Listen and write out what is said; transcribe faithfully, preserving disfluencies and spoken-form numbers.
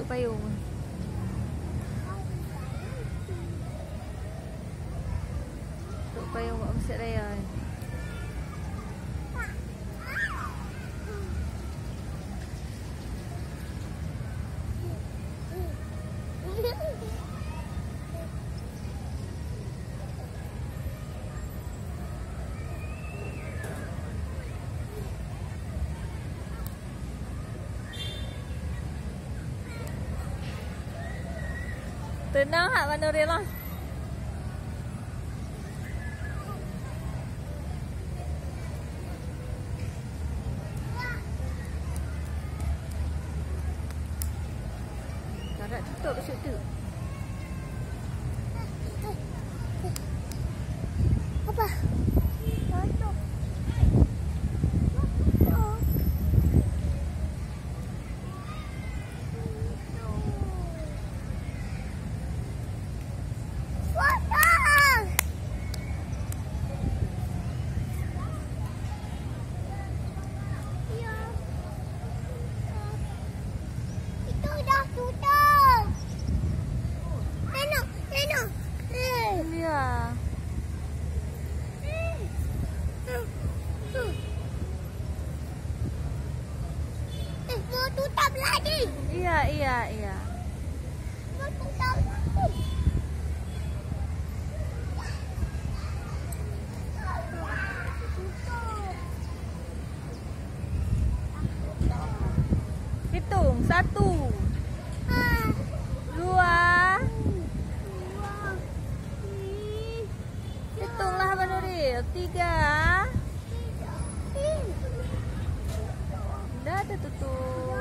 Payong. Trok payong bak Mesjid Raya. Teunang that Bang Nuril lah. Karat tutup situ. Apa? Itu dah tutup. Tengok, tengok. Eh. Ya. Eh, mau tutup lagi. Iya, iya, iya. Mau tutup lagi. Hitung, satu, dua. Hitunglah, Bang Nuril. Tiga. Dah tertutup.